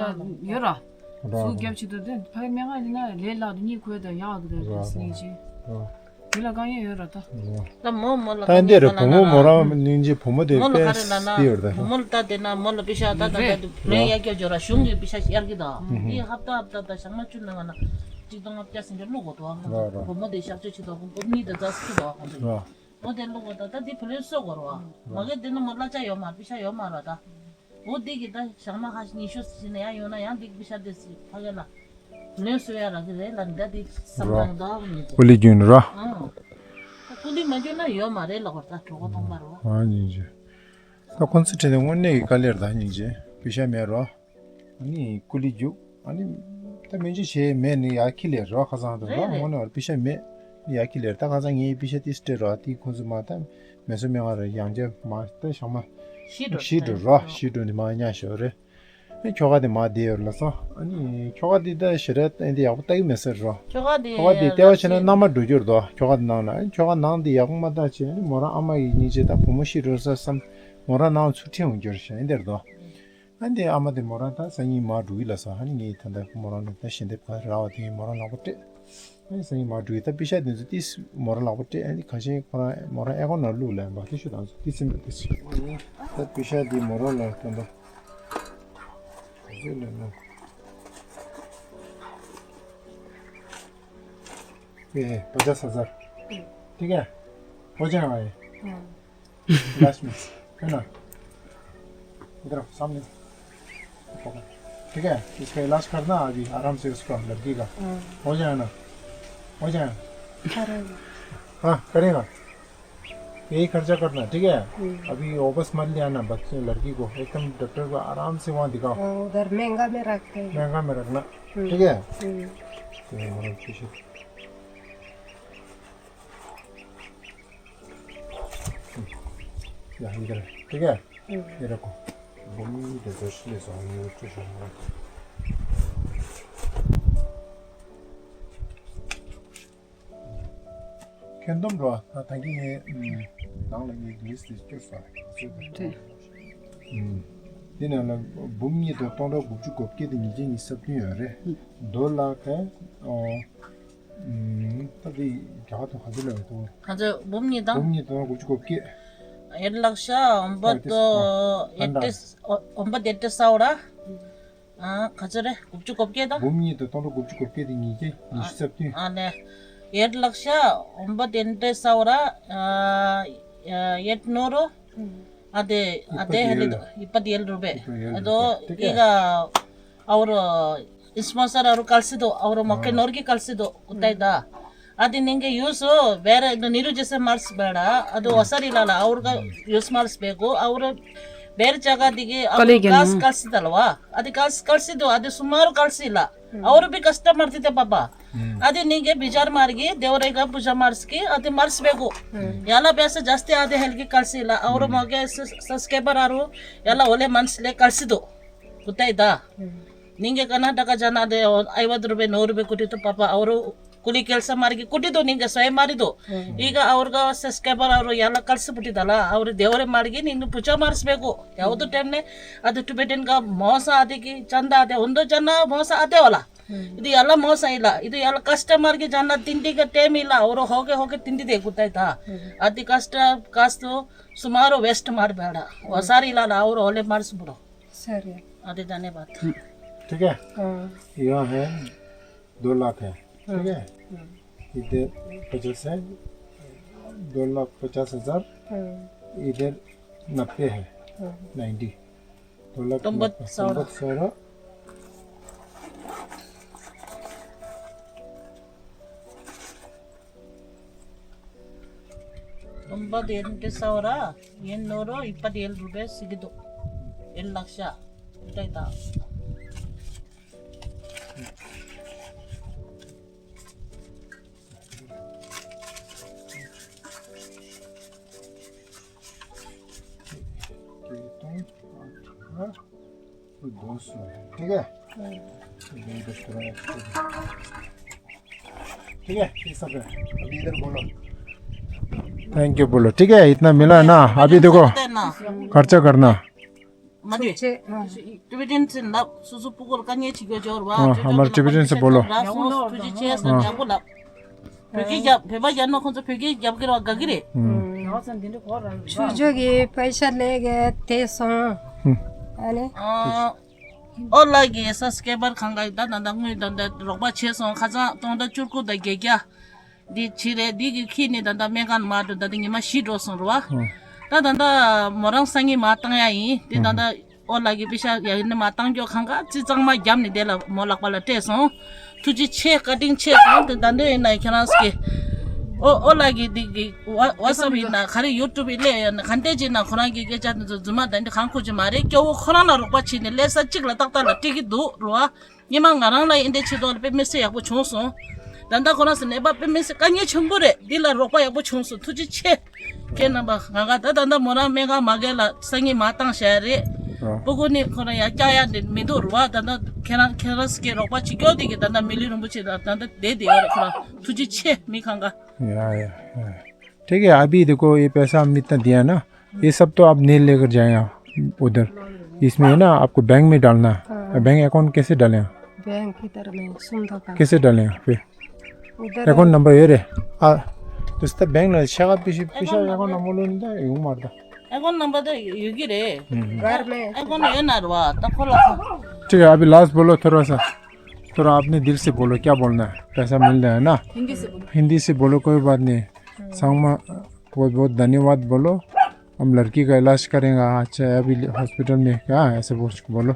ཡོད་ར། ར་གཟུགས་རྒྱབ་ཆེ་འདུག་དེ་ཕ་གི་སྨན་ཁང་ལས་ན་ལས་སླ་འདུག་གཉིད་ཁུག་ད་ཡག་འདུག་ལས་ར་ར་སྙིང་རྗེ། ར་དེ་ལ་དཀའ་ངལ་ཡོད་ར་ད། ར་ད་མོ་མོ་ལ་ད་འདི་རེད་བུ་མོ་མོ་ར་སྙིང་རྗེ་བུ་མོ་དེ་མོ་ལ་ག་རེ་ལ་ན་དཔེ་ཡོད་ར་ད། བུ་མོ་ལ་ད་དེ་ན་མོ་ལ་པི་ཤ་ད་ད་ད་དུ་བུ་ལོན་ཡར་རྒྱས་འཇོག་ར་གཞུང་གི་པི་ཤ་ཡར་གི་ད། ཨུམ་དེ་ཧབ་ད་ཧབ་ད་ད་ཞག་མ་བཅུ་ནང་ང་ན་གཅིག་སྟོང་ལྔ་བརྒྱ་ཟིན་འདྲ་བླུག་གོ་ད། ར་ར་བུ་མོ་དེ་ཞག་བཅུ་ཆུ་ད་བུ་མོ་གཉིས་ད་རྫ་སུ་ད་ཧ་འདུག་ར། འོ་དེ་ལོ་གོ་ད་ད་དེ་བུ་ལོན་གསོ་དགོས་ར་བ། མ་གི་དེ་ནི་མོ་གླ་ཆ་ཡོད་མ་པི་ཤ་ཡོད་མ་ར་ད། འོ་དེ་གི་ད་ཞག་མ་ཁ་ཉི་ཤུ་ཟིན་ན་ཡང་ཡོད་ན་ཡང་དེ་གི་པི་ཤ་དེ་སི་ཕ་གི་ལ་བུ་ལོན་གསོ་ཡ་ར་གི་རེད་ལ་ད་དེ་བསམ་བློ་ད་མི་དེ། ཨོ་ལི་རྒྱུན་ར། ཨང་། ད་ ཀུ་ལི་མ་འཇུག་ན་ཡོད་མ་རེད་ལབ་པ་ད་གྲོད་ཁོག་སྟོང་པ་རོ། ཨ་སྙིང་རྗེ། ད་ཁོང་ཚོ་དྲན་ནས་དངོས་གནས་ཀྱི་དཀའ་ལས་རེད་ད་སྙིང་རྗེ། པེ་ཤ་མེད་རོ། ཨ་ནི་ཀུ་ལི་རྒྱུག་ཨ་ནི་ད་སྨན་བཅོས་བྱས་མེད་ནི་ཡ་ཁི་ལས་རོ། ཁ་སང་དུ་རོ། རེད་རེད། དངོས་གནས་བར་པེ་ཤ་མེད་ནི་ཡ་ཁི་ལས་རེད། ད་ཁ་སང་ངའི་པེ་ཤ་ཏིས་སྤྲད་རོ། ཨ་ཏི་ཁོང་ཚོ་མ་ད་མེ་སོ་མེ་ང་ར་ཡང་རྒྱ་མ་ད་ཞག་མ་ཤི་འགྲོ་ཤི་འགྲོ་རོ། ཤི་འགྲོ་ནི་མ་ཉག་ཞོ་རེད། ཨེ་ཁྱོ་ག་དེ་མ་བསྡད་ཡོད་ལ་སོ། ཨ་ནི་ཁྱོ་ག་དེ་ད་ཞེ་དྲག་ཨེ་འདི་ཡག་པོ་ལྟ་གི་མེད་ཟེར་རོ། ཁྱོ་ག་དེ་ཁྱོ་ག་དེ་ལྟེ་བ་བྱས་ན་མནའ་མ་འགྲོ་རྒྱུ་རེད་དོ། ཁྱོ་ག་དེ་ནང་ལ་ཨེ་ཁྱོ་ག་ནང་དེ་ཡག་པོ་མ་ལྟ་བྱས། ཨ་ནི་མོ་རང་ཨ་མ་ཡི་སྙིང་རྗེ་དང་བུ་མོ་ཤི་འགྲོ་ས་བསམ། མོ་རང་ནང་ཚུར་ཁྲིད་འོང་རྒྱུ་རེད་ཤག་ཨེ་འདི་རེད་དོ། ཨ་འདི་ཨ་མ་དེ་མོ་རང་ད་སང་ཉིན་མ་འགྲོ་གི་ལ་སོ། ཨ་ནི་ངས་ད་ལྟ་མོ་རང་ལ་ད་ཞལ་འདེབས་ག་རག་པ་དེ་མོ་རང་ལག་པ་སྤྲད། ཨ་ནི་སང་ཉིན་མ་འགྲོ་གི། ད་པེ་ཤ་དེ་ཚོ་ཏིས་མོ་རང་ལག་པ་སྤྲད། ཨ་ནི་ཁ་ཤས་ཁོ་རང་མོ་རང་ཨེ་ཁོ་ནང་བླུགས་ལ་འབག་ཏི་ཤུ་དང་ཚོ་ཏིས་སིམ་པ་ཏིས། ད་པེ་ཤ་དེ་མོ་རང་ལ་ད་ལྟ། ये है पचास हजार। ठीक है, हो जाएगा ये। लास्ट में, है ना? इधर आओ, सामने। ठीक है, इसका इलाज करना अभी आराम से उसका, लड़की का। हो जाएगा ना? हो जाएगा। हाँ, करेगा। यही खर्चा करना, ठीक है? अभी वापस मत ले आना बच्चे, लड़की को। एकदम डॉक्टर को आराम से वहाँ दिखाओ। हाँ, उधर महंगा में रखते हैं। महंगा में रखना, ठीक है? तो ये हमारा पीछे। या, इधर है, ठीक है? ये रखो। ཁྱོན་བསྡོམས་འགྲོ་བ་ད་ད་གིན་ངས་ནང་ལ་ངས་ལིས་ཊི་བསྐྱུར་སོང་། རེད། དེ་ནང་ལ་འབུམ་གཉིས་དང་སྟོང་ཕྲག་དགུ་བཅུ་གོ་བརྒྱད་དང་ཉིས་བརྒྱ་ཉི་ཤུ་རྩ་བདུན་ཡོད་རེད། ཌོ་ལར་ག་ད་དེ་རྒྱ་གར་དུ་ག་ཚོད་ལབ་ཡོད་དོ། ག་ཚོད་འབུམ་གཉིས་དང་། འབུམ་གཉིས་དང་དགུ་བཅུ་གོ་བརྒྱད། ཡར་ལག་ཤ་འོན་པ་དོ་ཡར་ཏེ་འོན་པ་དེ་ཏེ་ས་འོ་ར། ཨ་ག་ཚོད་རེད། དགུ་བཅུ་གོ་བརྒྱད་དང་། འབུམ་གཉིས་དང་སྟོང་ཕྲག་དགུ་བཅུ་གོ་བརྒྱད་དང་ཉིས་བརྒྱ་ཉི་ཤུ་རྩ་བདུན། ཨ་ལེ། ཡར་ལག་ཤ་འོན་པ་དེ་ཏེ་ས་འོ་ར། ཨ་ཡར་ནོ་རོ། ཨ་དེ་ཨ་དེ་ཧ་ལི་དོ་ཡིབ་པ་དེ་ཡལ་རུ་བེ། ཨ་དོ་ཨི་ག་ཨ་བོ་རོ་ཨིན་སི་པོན་སར་ཨ་རུ་ཀལ་སི་དོ། ཨ་བོ་རོ་མ་ཀེ་ནོར་གི་ཀལ་སི་དོ་ཀུ་ཏའི་ད། ཨ་དེ་ནིང་གི་ཡུ་སུ་བེར་ནི་རུ་ཇེ་སེ་མར་སི་བེ་ར། ཨ་དོ་ཨོ་ས་རི་ལ་ལ་ཨ་བོ་ར་ཡུ་སུ་མར་སི་བེ་གོ། ཨ་བོ་རོ་བེར་ཅ་ག་དེ་གི་ཨ་བོ་རོ་ཀལ་སི་ཀལ་སི་ད་ལ་བ། ཨ་དེ་ཀལ་སི་ཀལ་སི་དོ། ཨ་དེ་སུ་མ་རུ་ཀལ་སི་ལ། ཨ་བོ་རོ་བི་ཀ་སི་ཏ་མར་དེ་དེ་པ་པ། ཨ་དེ་ནིང་གི་བི་ཇར་མར་གི་དེ་བོ་རེ་ག་བུ་ཇ་མར་སི་གི་ཨ་དེ་མར་སི་བེ་གོ། ཡ་ལ་བེ་ས་ཇ་སི་ཏི་ཨ་དེ་ཧེལ་གི་ཀལ་སི་ལ། ཨ་བོ་རོ་མ་གེ་སབ་སི་ཀེ་བར་ཨ་རུ་ཡ་ལ་ཨོ་ལེ་མན་སི་ལེ་ཀལ་སི་དོ། ཀུ་ཏའི་ད། ནིང་གི་ཀ་ན་ཊ་ཀ་ཇ་ན་དེ་ཨའི་བ་དུ་རུ་བེ་ནོ་རུ་བེ་ཀུ་ཏི་དོ་པ་པ། ཨ་བོ་རོ་ཀུ་ལི་ཀལ་ས་མར་གི་ཀུ་ཏི་དོ་ནིང་གི་སོ་ཡ་མ་རི་དོ། ཨི་ག་ཨ་བོ་རོ་ག་སབ་སི་ཀེ་བར་ཨ་རུ་ཡ་ལ་ཀལ་སི་པུ་ཏི་ད་ལ། ཨ་བོ་རོ་དེ་བོ་རེ་མར་གི་ནིང་ནུ་བུ་ཇ་མར་སི་བེ་གོ། ཡ་བོ་དུ་ཏེམ་ནེ་ཨ་དེ་ཊི་བེ་ཊན་ག་མོ་ས་ཨ་དེ་གི་ཅན་ད་ཨ་དེ་ཨོན་དོ་ཅན་ན་མོ་ས་ཨ་དེ་བ་ལ། ཨི་དུ་ཡ་ལ་མོ་ས་ཨི་ལ། ཨི་དུ་ཡ་ལ་ཀ་སི་ཊ་མར་གི་ཇ་ན་ཏིན་ཏི་ག་ཏེམ་ཨི་ལ། ཨ་བོ་རོ་ཧོ་གེ་ཧོ་གེ་ཏིན་ཏི་དེ་ཀུ་ཏའི་ད། ཨ་དེ་ཀ་སི་ཊ་ཀ་སི་དོ་སུ་མ་རོ་ཝེ་སི་ཊ་མར་བེ་ལ། ཨོ་ས་རི་ལ་ལ་ཨ་བོ་རོ་ཨོ་ལེ་མར་སི་བུ་རོ། सर है। अरे धन्यवाद। ठीक है। हाँ। यहाँ है दो लाख है, ठीक है। इधर पचास है, दो लाख पचास हजार। इधर नब्बे है, नाइन्टी। दो लाख तोंबत नब्बे, सोह्र। तोंबत सोह्र। तोंबत एन्टे सोह्र, एन्नूर इप्पत्तेळ् रूपे सिगिदु। एळ् लक्ष उटैता। ठीक है। ठीक है, ये सब है। अभी इधर बोलो। थैंक यू बोलो। ठीक है, इतना मिला है ना, अभी देखो, खर्चा करना। མ་དུས། ཊི་བེ་ཊན་སི་ལབ། སོ་སོ་སྤུ་གུར་དཀའ་ངལ་ཅིག་ཡོད་འབྱོར་བ། ཨ། ཨ་མར་ཊི་བེ་ཊན་སི་བོ་ལོ། རག་སོང་། ཐུགས་རྗེ་ཆེ་ཟེར། ཡག་པོ་ལབ། བོད་སྐད་རྒྱབ། བོད་པ་རྒྱབ་ན་ཁོང་ཚོ་བོད་སྐད་རྒྱབ་ཀྱི་རེད་བ། དགའ་གི་རེད། ཆུ་ཆུ་གི་པེ་ཤ་ལས་གི་དེ་སོང་། ཨ་ནི། ཨོ་ལ་གི་ས་སྐེ་པར་ཁང་ག་ད་ད་ད་དངུལ་ད་ད་རོགས་པ་བྱས་སོང་། ཁ་སང་སྟོང་ཕྲག་བཅུ་དགུ་དང་བརྒྱད་བརྒྱ། འདི་ཕྱི་རེད། འདི་གི་ཁྱི་ནི་ད་ལྟ་སྨན་ཁང་མ་འགྲོ། ད་ལྟ་ཉི་མ་བཞི་འགྲོ་སོང་རེད་བ། ད་ད་ལྟ་མོ་རང་སང་ཉིན་མ་བཏང་ཡ་ཡིན། འདི་ད་ལྟ་ཨོ་ལ་གི་པེ་ཤ་ཡ་ནི་མ་བཏང་རྒྱུ་གང་ག་ཙི་གཙང་མ་བརྒྱབ་ནི་དེ་ལ་མོ་ལག་པ་ལ་སྤྲད་སོང་། ཐུགས་རྗེ་ཆེ། བཀའ་དྲིན་ཆེ་སོང་། དེ་ད་འདོད་ཡིན་ན་ཁྱེད་རང་ཚོ་གི་ ཨོ་ཨོ་ལགས་ཀྱིས་འདི་གི་ཝ་ཝ་སབ་ཡིན་ན་ག་རེ་ཡུ་ཊུབ་ཡིན་ལས་ཡོད་ན་ག་འདྲས་ཅིག་ན་ཁོ་རང་གི་སྐད་ཆ་འདི་ཚོ་རྫུན་མ་དང་འདི་གང་ཁུར་གྱི་མ་རེད། སྐྱོ་བོ་ཁོ་རང་ལ་རོགས་པ་བྱས་ནས་ཀླད་ཤ་གཅིག་ལ་ཏག་ཏག་ལ་སྤྲད་ཀྱི་འདུག་རེད་བ། སྔོན་མ་ང་རང་ལ་ཨིན་དེ་ཆེད་དོགས་ལ་དཔེ་མི་སྲིད་ཡག་པོ་བྱུང་སོང་། ད་ལྟ་ཁོ་རང་ཚོ་ནད་པ་དཔེ་མི་སྲིད་དཀའ་ངལ་ཆེན་པོ་རེད། འདི་ལ་རོགས་པ་ཡག་པོ་བྱུང་སོང་། ཐུགས་རྗེ་ཆེ། ཁྱེད་རྣམ་པ་ང་ག་ད་ད་ལྟ་མོ་རང་སྨན་ཁང་མ་གས་ལ་སང་ཉིན་མ་བཏང་བཞག་རེད། ཨོ། སྤུ་གུ་ནི་ཁོ་རང་ཡང་བསྐྱར་ཡག་འདི་མི་འདུག་རུ་བ། ད་ལྟ་ཁྱེད་རང་ཁྱེད་རང་སྐད་རོགས་པ་བྱེད་སྐྱོ་དེ་གི་ད་ལྟ་མི་ལུས་རིན་པོ་ཆེ་ད་ད་ལྟ་བསྡད་བསྡད་ཡོད་རེད། ཁོ་རང་ཐུགས་རྗེ་ཆེ། མི་གང་ག་ཡ་ཡ་ཡ། ठीक है, अभी देखो, ये पैसा हम इतना दिया ना, ये सब तो आप नहीं लेकर जाएंगे उधर। इसमें है ना, आपको बैंक में डालना है। बैंक अकाउंट कैसे डालें? बैंक इधर में सुंदर का। कैसे डालें फिर? उधर अकाउंट नंबर ये रे। आ, तो इसका बैंक ना, शाखा पीछे, पीछे अकाउंट नंबर लो नहीं था, यूं मारता। अकाउंट नंबर तो यूं ही रे। हम्म। घर में अकाउंट ये ना रवा, तो खोला। ठीक है, अभी लास्ट बोलो थोड़ा सा। थोड़ा अपने दिल से बोलो, क्या बोलना है? पैसा मिल रहा है ना? हिंदी से बोलो। हिंदी से बोलो, कोई बात नहीं। संगमा, बहुत बहुत धन्यवाद बोलो। हम लड़की का इलाज करेंगे, अच्छा, अभी हॉस्पिटल में क्या है, ऐसे बोल, बोलो।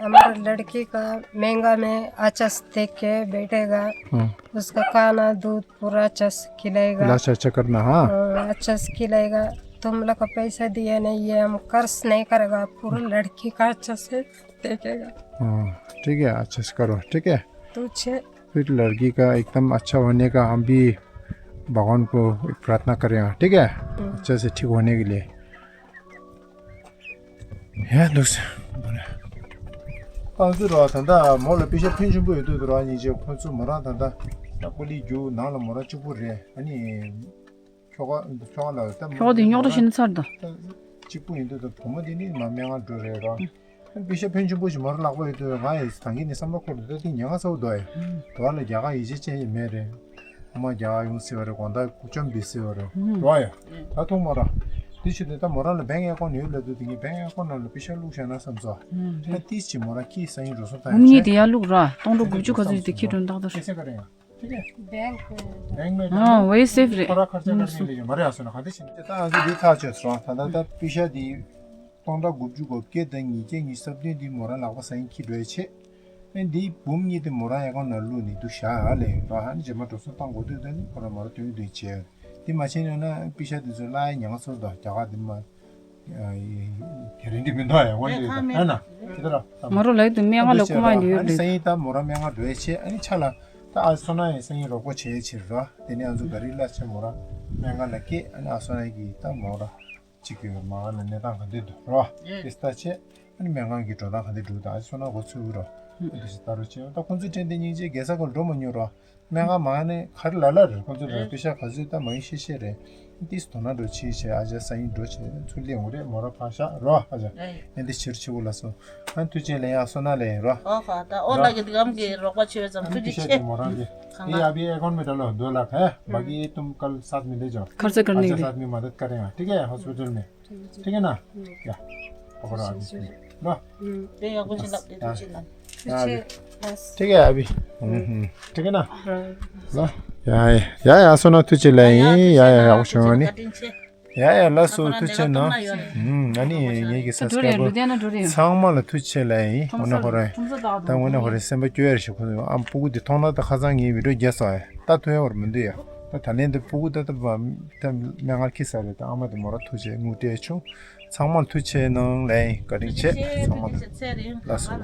हमारे लड़की का महंगा में अच्छा से देख के बैठेगा। हाँ। उसका खाना, दूध पूरा अच्छा से खिलाएगा। इलाज अच्छा करना, हाँ। हाँ, अच्छा से खिलाएगा। तुम लोग का पैसा दिया नहीं, ये हम कर्ज नहीं करेगा, पूरा लड़की का अच्छा से देखेगा। हाँ, ठीक है, अच्छा से करो, ठीक है। तुझे फिर लड़की का एकदम अच्छा होने का हम भी भगवान को प्रार्थना करेंगे, ठीक है। हम्म। अच्छे से ठीक होने के लिए। ཡ་འདུག་སེ། ཨ་ཙི་རོ། ད་ལྟ་མོ་ལ་པེ་ཤ་ཕོན་ཆེན་པོ་ཡོད་དུས་རོ། ཉིན་ཅིག་ཁོ་ཚོ་མོ་རང་ད་ལྟ་ད་ཀོ་ལི་རྒྱུ་ནང་ལ་མོ་རང་གཅིག་པུ་རེད། ཨ་ནི་ཁྱོ་ག་ཁྱོ་ག་ལ་ད་ཁྱོ་ག་དེ་རྙོག་དྲ་ཞིག་ནི་ཚར་ད། ད་གཅིག་པུ་ཡིན་དུས་ད་བུ་མོ་དེ་ནི་མ་སྨན་ཁང་འགྲོ་རེད་རོ། པེ་ཤ་ཕོན་ཆེན་པོ་ཞིག་མོ་རང་ལག་པ་ཡོད་དུས་ང་ཡི་ད་གིན་ནས་བསམ་བློ་འཁོར་དུས་ད་དེ་ཉེན་ཁ་ཚ་བོ་འདུག་ཨེ། དོ་བ་ལ་རྒྱ་གར་ཡིད་ཆེས་ཅན་ཞིག་མེད་རེད། ཨ་མ་རྒྱ་གར་ཡོང་སྲིད་པ་རེད། དགོང་དག་སྐུ་བཅོམ་འབེབས་སྲིད་པ་རེད། རོ་ཡ། ད་ཐུག་མོ་ར། དེ་བྱེད་དུས་ད་མོ་རང་ལ་བེང་ཨེ་ཀོན་ཡོད་ལབ་དུས་དེ་ངས་བེང་ཨེ་ཀོན་ནང་ལ་པེ་ཤ་བླུགས་བཞག་ན་བསམ་སོང་། ད་ཏིས་ཅི་མོ་རང་ཁྱི་སང་ཉིན་འགྲོ་སོང་ད་ཡང་མུ་ནི་དེ་ཡར་བླུགས་ར། སྟོང་ཕྲག་དགུ་བཅུ་ག་ཚོད་དེ་ཁྱི་གྲོན་ཏག་ཏག་རེད། ཁྱི་སེ་ག་རེ་ཡང་། ཐིག་གེ། བེང་ཨེ་ཀོན། ཨ་ཝེ་སེབ་རེད། ཁོ་ར་ཁར་ཆ་ག་རེ་ལས་ཡོད་མ་རེད། ཨ་སོ་ན་ག་དེ་བྱེད་དེ་ད་ཨ་ཟི་དེ་ཐག་ཆོད་སོང་། ད་ད་ད་པེ་ཤ་དེ་སྟོང་ཕྲག་དགུ་བཅུ་གོ་བརྒྱད་དང་ཉིས་བརྒྱ་ཉི་ཤུ་རྩ་བདུན་དེ་མོ་རང་ལག་པ་སང་ཉིན་ཁྱི་འགྲོ་ཡ་ཆེད། ཨེ་འདིའི་འབུམ་གཉིས་དེ་མོ་རང་ཨེ་ཀོན་ནང་བླུགས་ནས་འདུག་བཞག་ལས་ར། ཨ་ནི་རྗེས་མ་འགྲོ་སོང་བཏང་དགོས་དུས་ད་ནི་ཁོ་རང་མ་ར་སྟོན་གྱི་འདུག་བྱས། དེ་མ་བྱས་ན་ན་པེ་ཤ་དེ་ཚོ་གླ་ཡ་ཉེན་ཁ་ཚོར་དང་རྒྱ་གར་དེ་མ་ག་རེ་འདི་མི་འདུག་ཡ། འོན་ཏེ་ད་ཨ་ན་དེ་ལྟར་མ་རོ་ལགས་དུ་སྨན་ཁང་ལ་རྐུ་མ་ཡོད་ཨ་ནི་རེད། སང་ཉིན་ད་མོ་ར་སྨན་ཁང་འགྲོ་ཡ་བྱས། ཨ་ནི་ཆ་ལ་ད་ཨ་སོ་ན་ཡི་སང་ཉིན་རོགས་པ་བྱེད་ཡ་ཕྱིར་ར། དེ་ནས་ཨ་ཚོ་ག་རི་གླ་ཆ་མོ་ར་སྨན་ཁང་ལ་སྐྱེལ། ཨ་ནི་ཨ་སོ་ན་ཡི་གི་ད་མོ་ར། གཅིག་གི་མ་ནས་གནས་སྟངས་ག་འདྲ་འདུག་རོ། ཨེ། དེ་ལྟ་བྱས་ཨ་ནི་སྨན་ཁང་གི་འགྲོ་སྟངས་ག་འདྲ་འདུག་ད་ཨ་སོ་ན་འགོ་ཚུགས་རོ། ཨ་དེ་ཞིག་ལྟ་རོ་བྱས། ད་ཁོང་ཚོའི་དྲན་དེ་སྙིང་རྗེ། རྒྱལ་ས་ཁོ་འགྲོ་མ་མྱོང་རོ། སྨན་ཁང་མ་ནས་ག་རེ་ལ་ལ་རེད། ཁོང་ཚོ་རེད་པེ་ཤ་ག་ཚོད་ད་མ་ཡིན་ཤེས་ཤེས་རེད། ཏིས་དོ་ན་འགྲོ་ཆེ་ཆེ་ཨ་ཅག་སང་ཉིན་འགྲོ་ཆེ་ཚུར་སླེབས་འོང་རེད། མོ་ར་ཕར་བཞག་རོ། ཨ་ཅག་ཨེ་འདི་ཕྱིར་ཆེ་བོ་ལ་སོ། ཨ་ཐུགས་རྗེ་ལེན་ཡ་སོ་ན་ལེན་རོ། ཨོ་ཁ་ད་ཨོ་ལ་གི་དགམ་གི་རོགས་པ་བྱེད་པའི་ཙམ་ཐུགས་རྗེ་ཆེ། མོ་རང་གི་ये अभी अकाउंट में डालो दो लाख है। बाकी तुम कल साथ में ले जाओ। खर्चा करने के लिए। अच्छा, साथ में मदद करेंगे, ठीक है, हॉस्पिटल में। ठीक है ना? या पकड़ो अभी। लो। དེ་ཡག་པོ་ཅིག་ལབ་དེ་དུས་ཅིག་ལབ། ཡ་ཨ་ཅག་ཐུགས་རྗེ་ཆེ། ཐིག་གེ་ཨ་བི། ཐིག་གེ་ན། ལོ། ཡ་ཡ་ཡ་ཡ་སོ་ན་ཐུགས་རྗེ་ལ་ཡིན། ཡ་ཡ་ཡག་པོ་བྱུང་བ་ནི། ཡ་ཡ་ལ་སོ་ཐུགས་རྗེ་ཆེ་ན། ཨ་ནི་ངེད་ཀྱི་སབ་སི་ཀ་རའི་བར་ཚང་མ་ལ་ཐུགས་རྗེ་ཆེ་ལ་ཡིན། འོ་ན་ཧོ་རེ། ད་འོ་ན་ཧོ་རེ་སེམས་པ་སྐྱོ་ཡ་རེ་ཞིག་ཁོ་ཨམ་སྤུ་གུ་དེ་མཐོང་ན་ད་ཁ་སང་ངའི་བི་ཌིའོ་རྒྱས་སོང་ཡ། ད་ཐུག་ཡ་བར་མི་འདུག་ཡ། ད་ད་ལན་དེ་སྤུ་གུ་ད་ད་བ་ད་སྨན་ཁང་ཁྱི་ས་རེད། ད་ཨ་མ་དེ་མོ་ར་ཐུགས་རྗེ་ཆེ་ངུ་སྤྲད་བྱུང་། ཚང་མར་ཐུགས་རྗེ་ཆེ་གནང་ལེ། བཀའ་དྲིན་ཆེ་ཚང་མ་ལ། ལགས་སོ།